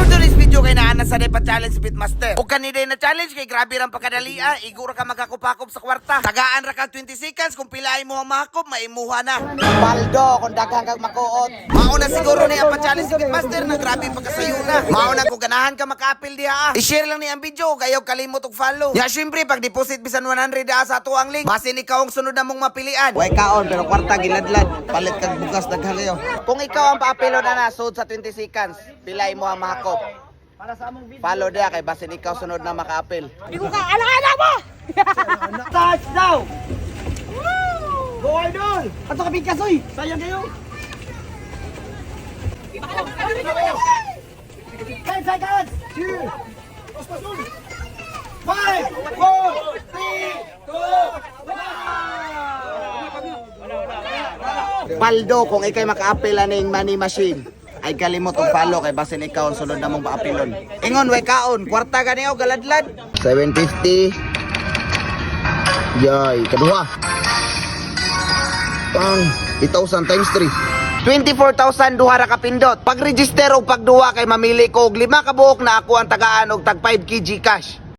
For today's video kay naa na sa pa challenge si Pitmaster. O kanina na challenge kay grabe rang pagkadalia, iguro ka magkakupakop sa kwarta. Tagaan ra kag 20 seconds kung pila mo ang mahakop, maimuha na. Paldo kung daghang kag makuot. Mao na siguro ni ang pa-challenge si Pitmaster na grabe pagkasayo na. Mao na kung ganahan ka makaapil diha, ah. I-share lang ni ang video kayo kalimot og follow. Ya syempre pag deposit bisan 100 diha sa ato ang link. Basin ikaw ang sunod na mong mapilian. Way kaon pero kwarta giladlad. Palit kag bugas daghan kayo. Kung ikaw ang paapilon na sud sa 20 seconds, pila mo ang mahakop? Para sa among video. Follow diha kay basin ikaw sunod na makaapil. Di ko ka ala-ala mo! Touchdown! Go, idol! Ato ka pingkas, oy! Sayang kayo! 10 seconds! 2, 5, 4, 3, 2, 1! Paldo kung ikay makaapil aning money machine ay kalimot og follow kay basin ikaw ang sunod na mong paapilon. Ingon way kaon, kwarta gani og galadlad. 750. Yay, kaduha. Pang 8,000 times 3. 24,000 duha ra ka pindot. Pag-register og pagduwa kay mamili ko og lima ka buok na ako ang tagaan og tag 5 kg cash.